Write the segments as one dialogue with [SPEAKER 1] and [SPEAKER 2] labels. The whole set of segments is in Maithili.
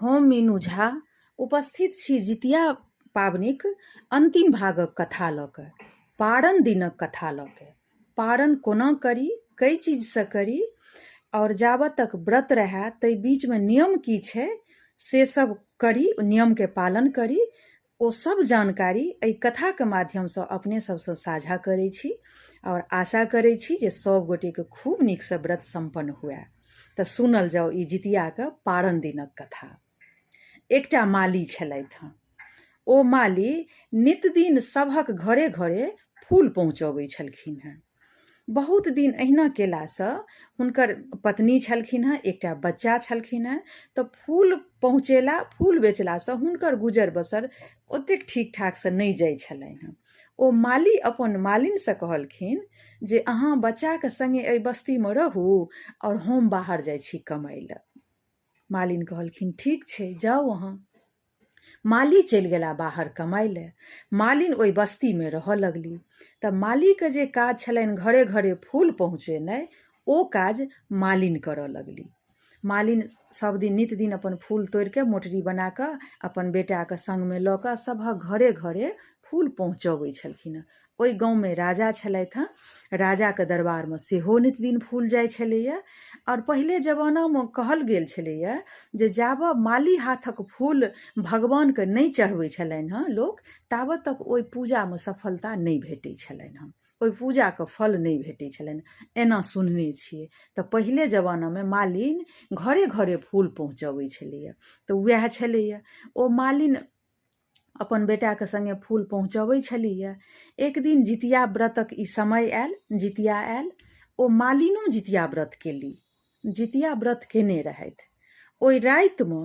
[SPEAKER 1] हम मीनू झा उपस्थित छी जितिया पाबनिक अन्तिम भागक कथा लऽ कऽ, पारन दिनक कथा लऽ कऽ। पारन कोना करी, कै चीजसँ करी आओर जाबत तक व्रत रहए ताहि बीचमे नियम की छै से सब करी, नियमके पालन करी, ओ सब जानकारी एहि कथाके माध्यमसँ अपने सबसँ साझा करै छी आओर आशा करै छी जे सब गोटेके खूब नीकसँ व्रत सम्पन्न हुए। तऽ सुनल जाउ ई जितियाके पारन दिनक कथा। एकटा माली छलथि हँ। ओ माली नितदिन सभक घरे घरे फूल पहुँचबै छलखिन हेँ। बहुत दिन अहिना केलासँ हुनकर पत्नी छलखिन हेँ, एकटा बच्चा छलखिन हेँ, तऽ फूल पहुँचेला, फूल बेचलासँ हुनकर गुजर बसर ओतेक ठीक ठाकसँ नहि जाइ छलनि हेँ। ओ माली अपन मालिनसँ कहलखिन जे अहाँ बच्चाके सङ्गे एहि बस्तीमे रहू आओर हम बाहर जाइ छी कमाइ लए। मालिन कहलखिन ठीक छै, जाउ अहाँ। माली चलि गेला बाहर कमाइ लए। मालिन ओहि बस्तीमे रहऽ लगली। तऽ मालीके जे काज छलनि घरे घरे फूल पहुँचेनाइ, ओ काज मालिन करऽ लगली। मालिन सब दिन नित दिन अपन फूल तोड़िके मोटरी बना कऽ अपन बेटाके सङ्गमे लऽ कऽ सभक घरे घरे फूल पहुँचबै छलखिन हँ। ओहि गाँवमे राजा छलथि हँ। राजाके दरबारमे सेहो नित दिन फूल जाइ छलैए। आओर पहिले जमानामे कहल गेल छलैए जे जाबऽ माली हाथक फूल भगवानके नहि चढ़बै छलनि हँ लोक, ताबत तक ओहि पूजामे सफलता नहि भेटै छलनि हँ, ओहि पूजाके फल नहि भेटै छलनि, एना सुनने छियै। तऽ पहिले जमानामे मालिन घरे घरे फूल पहुँचबै छलैए। तऽ उएह छलैए, ओ मालिन अपन बेटाके सङ्गे फूल पहुँचबै छलैए। एक दिन जितिया व्रतक ई समय आयल, जितिया आयल, ओ मालिनो जितिया व्रत केली, जितिया व्रत केने रहथि। ओहि रातिमे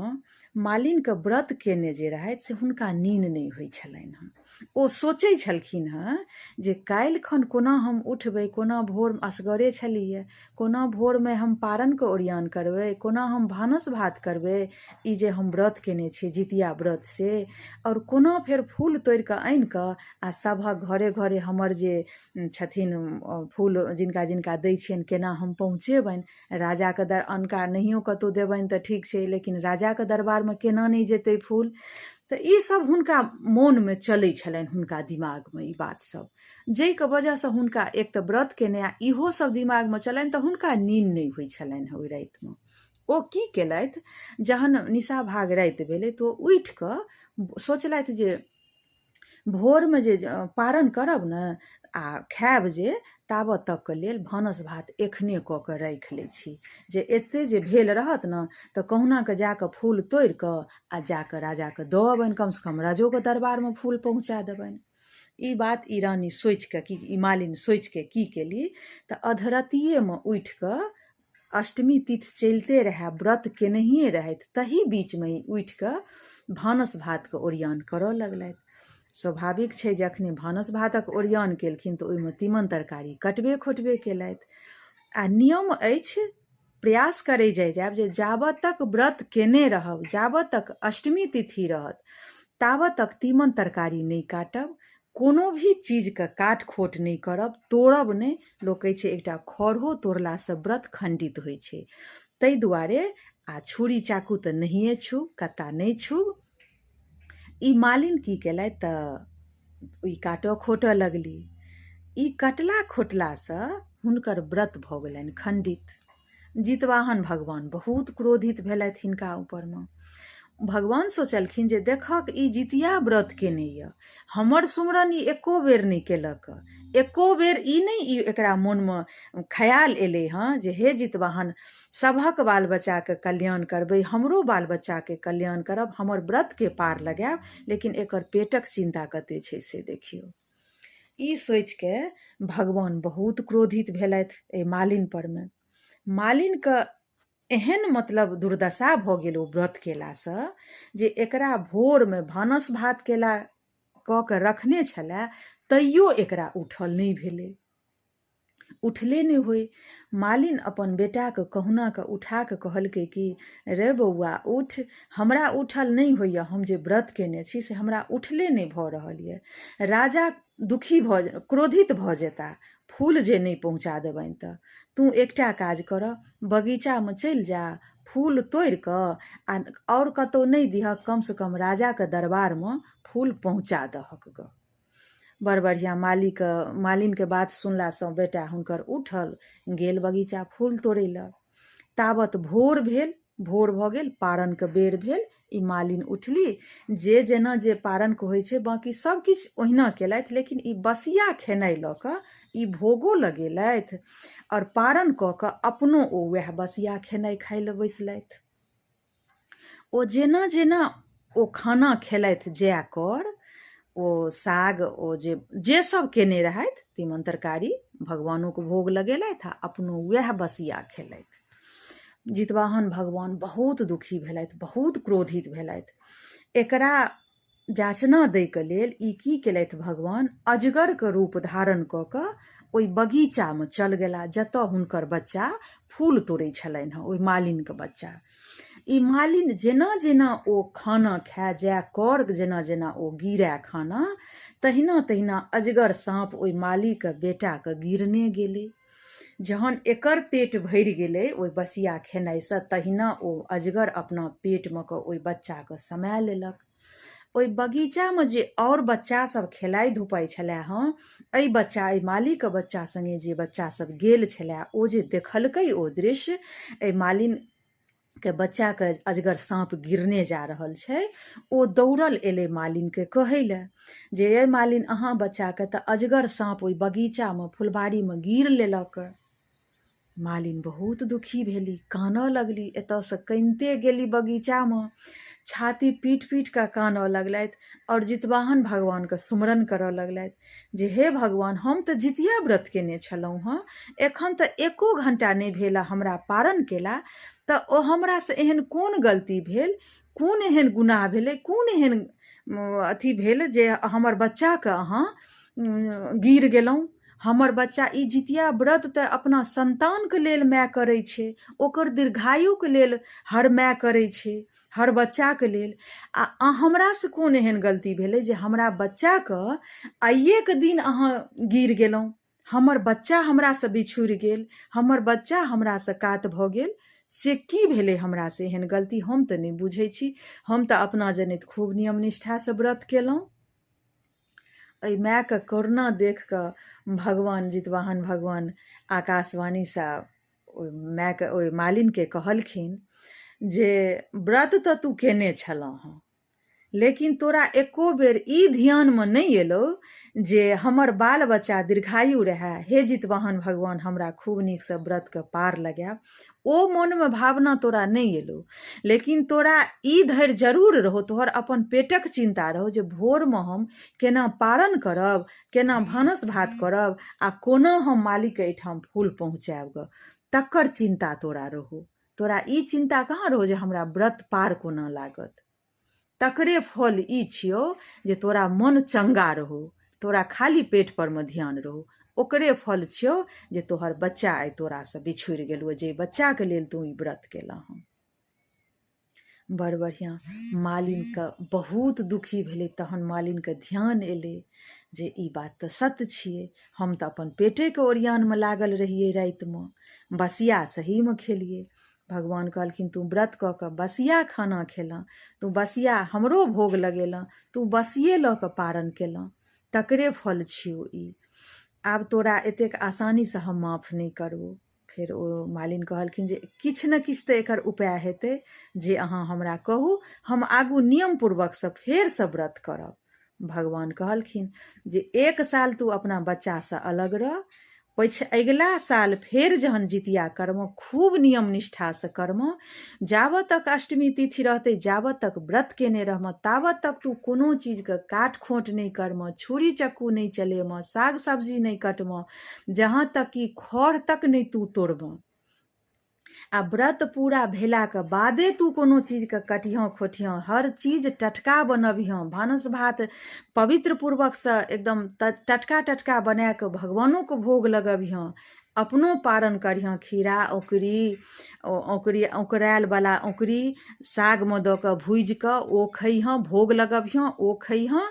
[SPEAKER 1] मालिनके व्रत केने जे रहथि से हुनका नीन नहि होइ छलनि हँ। ओ सोचै छलखिन हँ जे काल्हि खन कोना हम उठबै, कोना भोर असगरे छलैए, कोना भोरमे हम पारनके ओरियान करबै, कोना हम भानस भात करबै, ई जे हम व्रत केने छी जितिया व्रत से, आओर कोना फेर फूल तोड़िकऽ आनिकऽ आ सभक घरे घरे हमर जे छथिन फूल जिनका जिनका दै छियनि केना हम पहुँचेबनि राजाके दर, अनका नहियो कतहु देबनि तऽ ठीक छै, लेकिन राजाके दरबारमे केना नहि जेतै फूल। तऽ ई सब हुनका मोनमे चलै छलनि, हुनका दिमागमे ई बात सब, जाहिके वजहसँ हुनका एक तऽ व्रत केने आ इहो सब दिमागमे चलनि तऽ हुनका नीन नहि होइ छलनि हँ ओहि रातिमे। ओ की केलथि, जहन निशा भाग राति भेलै तऽ ओ उठि कऽ सोचलथि जे भोरमे जे पारन करब ने आ खायब जे, ताबत तकके लेल भानस भात एखने कऽ कऽ राखि लै छी, जे एते जे भेल रहत ने तऽ कहुना कऽ जा कऽ फूल तोड़ि कऽ आ जा कऽ राजाके दऽ अबनि, कमसँ कम राजोके दरबारमे फूल पहुँचा देबनि। ई बात ई रानी सोचिकऽ की ई मालिन सोचिकऽ की केली तऽ अधरतियेमे उठिकऽ, अष्टमी तिथि चलिते रहए, व्रत केनहिए रहथि, तही बीचमे ई उठिकऽ भानस भातके ओरियान करऽ लगलथि। स्वाभाविक छै जखने भानस भातक ओरियान केलखिन तऽ ओहिमे तीमन तरकारी कटबे खोटबे केलथि। आ नियम अछि, प्रयास करै जाइ जायब जे जाबत तक व्रत केने रहब, जाबत तक अष्टमी तिथि रहत, ताबत तक तीमन तरकारी नहि काटब, कोनो भी चीजके काट खोट नहि करब, तोड़ब नहि। लोक कहै छै एकटा खढ़ो तोड़लासँ व्रत खण्डित होइ छै, ताहि दुआरे आ छुरी चाकू तऽ नहिए छू, कत्ता नहि छू। ई मालिन की केलथि तऽ ई काटऽ खोटऽ लगली। ई कटला खोटलासँ हुनकर व्रत भऽ गेलनि खण्डित। जितवाहन भगवान बहुत क्रोधित भेलथि हिनका ऊपरमे। भगवान सोचलखिन जे देखक ई जितिया व्रत केने यऽ, हमर सुमरन ई एको बेर नहि केलक, एको बेर ई नहि ई एकरा मोनमे खयाल एलै हँ जे हे जितवाहन सभक बाल बच्चाके कल्याण करबै, हमरो बाल बच्चाके कल्याण करब, हमर व्रतके पार लगायब, लेकिन एकर पेटक चिन्ता कते छै से देखियौ। ई सोचिके भगवान बहुत क्रोधित भेलथि एहि मालिन परमे। मालिनके एहन मतलब दुर्दशा भऽ गेल ओ व्रत केलासँ जे एकरा भोरमे भानस भात केला कऽ के रखने छलै तैयो एकरा उठल नहि भेलै, उठले नहि होय। मालिन अपन बेटाके कहुना कऽ उठा कऽ कहलकै कि रे बौआ उठ, हमरा उठल नहि होइए, हम जे व्रत केने छी से हमरा उठले नहि भऽ रहल यऽ। राजा दुखी भऽ क्रोधित भऽ जेता फूल जे नहि पहुँचा देबनि तऽ। तू एकटा काज करऽ, बगीचामे चलि जा, फूल तोड़ि कऽ आ आओर कतहु नहि दिहक, कमसँ कम राजाके दरबारमे फूल पहुँचा दहक गऽ। बड़ बढ़िआँ। मालीके मालिनके बात सुनलासँ बेटा हुनकर उठल, गेल बगीचा फूल तोड़ै लए। ताबत भोर भेल, भोर भऽ गेल, पारनके बेर भेल। ई मालिन उठली, जे जेना जे पारनके होइ छै बाँकी सब किछु ओहिना केलथि, लेकिन ई बसिया खेनाइ लऽ कऽ ई भोगो लगेलथि आओर पारन कऽ कऽ अपनो ओ वएह बसिया खेनाइ खाइ लए बैसलथि। ओ जेना जेना ओ खाना खेलथि जाए कर ओ साग ओ जे जे सब केने रहथि तीमन तरकारी, भगवानोके भोग लगेलथि आ अपनो वएह बसिया खेलथि। जितवाहन भगवान बहुत दुखी भेलथि, बहुत क्रोधित भेलथि। एकरा जाचना दैके लेल ई की केलथि भगवान, अजगरके रूप धारण कऽ कऽ ओहि बगीचामे चल गेला जतऽ हुनकर बच्चा फूल तोड़ै छलनि हँ, ओहि मालिनके बच्चा। ई मालिन जेना जेना ओ खाना खाए जाए कर, जेना जेना ओ गिरए खाना, तहिना तहिना अजगर साँप ओहि मालीके बेटाके गिरने गेलै। जहन एकर पेट भरि गेलै ओहि बसिया खेनाइसँ, तहिना ओ अजगर अपना पेटमे कऽ ओहि बच्चाके समाए लेलक। ओहि बगीचामे जे आओर बच्चा सब खेलाइ धुपाइ छलै हँ, एहि बच्चा एहि मालीके बच्चा सङ्गे जे बच्चा सब गेल छलै, ओ जे देखलकै ओ दृश्य, एहि मालिन के बच्चाके अजगर साँप गिरने जा रहल छै, ओ दौड़ल एलै मालिनके कहै लए जे यै मालिन, अहाँ बच्चाके तऽ अजगर साँप ओहि बगीचामे फुलबाड़ीमे गीर लेलक। मालिन बहुत दुखी भेली, कानऽ लगली, एतऽसँ कनिते गेली बगीचामे, छाती पीट पीट कऽ कानऽ लगलथि आओर जितवाहन भगवानके सुमरन करऽ लगलथि जे हे भगवान, हम तऽ जितिया व्रत केने छलहुँ हँ, एखन तऽ एको घण्टा नहि भेल हमरा पारण केला, तऽ ओ हमरासँ एहन कोन गलती भेल, कोन एहन गुनाह भेलै, कोन एहन अथी भेल जे हमर बच्चाके अहाँ गीर गेलहुँ। हमर बच्चा ई जितिया व्रत तऽ अपना सन्तानके लेल माय करै छै, ओकर दीर्घायुके लेल हर माय करै छै, हर बच्चाके लेल, आ हमरासँ कोन एहन गलती भेलै जे हमरा बच्चाके आइएके दिन अहाँ गिर गेलहुँ, हमर बच्चा हमरासँ बिछुड़ि गेल, हमर बच्चा हमरासँ कात भऽ गेल, से की भेलै हमरासँ एहन गलती, हम तऽ नहि बुझै छी, हम तऽ अपना जनैत खूब नियम निष्ठासँ व्रत केलहुँ। एहि मायके करुणा देख कऽ भगवान जितवाहन भगवान आकाशवाणीसँ ओहि मायके ओहि मालिनके कहलखिन जे व्रत तऽ तू केने छलह हँ, लेकिन तोरा एको बेर ई ध्यानमे नहि एलौ जे हमर बाल बच्चा दीर्घायु रहए, हे जितवाहन भगवान हमरा खूब नीकसँ व्रतके पार लगायब, ओ मोनमे भावना तोरा नहि एलौ, लेकिन तोरा ई धरि जरूर रहौ, तोहर अपन पेटक चिन्ता रहौ जे भोरमे हम केना पारण करब, केना भानस भात करब आ कोना हम मालिकके एहिठाम फूल पहुँचायब गऽ, तकर चिन्ता तोरा रहौ। तोरा ई चिन्ता कहाँ रहौ जे हमरा व्रत पार कोना लागत। तकरे फल ई छियौ जे तोरा मन चंगा रहौ, तोरा खाली पेट पर मे ध्यान रहौ, ओकरे फल छियौ जे तोहर बच्चा आइ तोरासँ बिछुड़ि गेलौ, जे बच्चाके लेल तू ई व्रत केलह हँ। बड़ बढ़िआँ। मालिनके बहुत दुखी भेलै। तहन मालिनके ध्यान एलै जे ई बात तऽ सत्य छियै, हम तऽ अपन पेटेके ओरियानमे लागल रहियै, रातिमे बसिया सहीमे खेलियै। भगवान कहलखिन तू व्रत कऽ कऽ बसिया खाना खेलह, तू बसिया हमरो भोग लगेलह, तू बसिये लऽ कऽ पारण केलह, तकरे फल छियौ ई। आब तोरा एतेक आसानीसँ हम माफ नहि करबौ। फेर ओ मालिन कहलखिन जे किछु ने किछु तऽ एकर उपाय हेतै, जे अहाँ हमरा कहू, हम आगू नियम पूर्वकसँ फेरसँ व्रत करब। भगवान कहलखिन जे एक साल तू अपना बच्चासँ अलग रह, पछ अगिला साल फेर जहन जितिया करबह खूब नियम निष्ठासँ करबह, जाबत तक अष्टमी तिथि रहतै जाबत तक व्रत केने रहबह ताबत तक तू कोनो चीजके काट खोँट नहि करबह, छुरी चक्कू नहि चलेबह, साग सब्जी नहि कटबह, जहाँ तक कि खढ़ तक नहि तू तोड़बह, आ व्रत पूरा भेलाके बादे तू कोनो चीजके कटिहँ खोटिहँ, हर चीज टटका बनबिहँ, भानस भात पवित्र पूर्वकसँ एकदम टटका टटका बनाकऽ भगवानोके भोग लगबिहँ, अपनो पारण करिहँ। खीरा औकरी, औकरी औकरायलवला औकरी सागमे दऽ कऽ भूजि कऽ ओ खइहँ, भोग लगबिहँ, ओ खइहँ,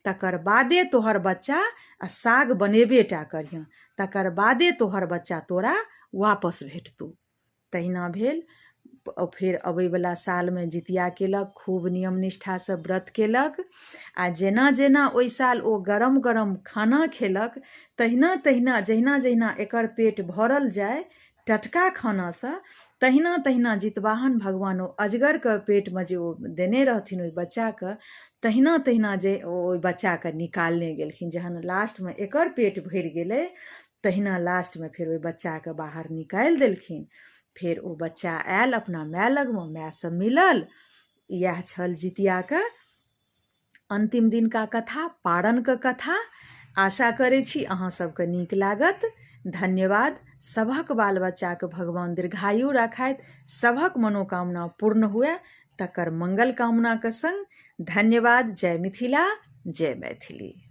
[SPEAKER 1] तकर बादे तोहर बच्चा आ साग बनेबे टा करिहँ, तकर बादे तोहर बच्चा तोरा वापस भेटतौ। तहिना भेल। फेर अबैवला सालमे जितिया केलक, खूब नियम निष्ठासँ व्रत केलक आ जेना जेना ओहि साल ओ गरम गरम खाना खेलक, तहिना तहिना जहिना जहिना एकर पेट भरल जाय टटका खानासँ, तहिना तहिना जितवाहन भगवान ओ अजगरके पेटमे जे ओ देने रहथिन ओहि बच्चाके, तहिना तहिना जे ओ ओहि बच्चाके निकालने गेलखिन। जहन लास्टमे एकर पेट भरि गेलै, तहिना लास्टमे फेर ओहि बच्चाके बाहर निकालि देलखिन। फेर ओ बच्चा आयल अपना माय लगमे, मायसँ मिलल। इएह छल जितियाके अन्तिम दिनका कथा, पारणके कथा। आशा करै छी अहाँ सबके नीक लागत। धन्यवाद। सभक बाल बच्चाके भगवान दीर्घायु राखथि, सभक मनोकामना पूर्ण हुए तकर मंगल कामनाके संग धन्यवाद। जय मिथिला, जय मैथिली।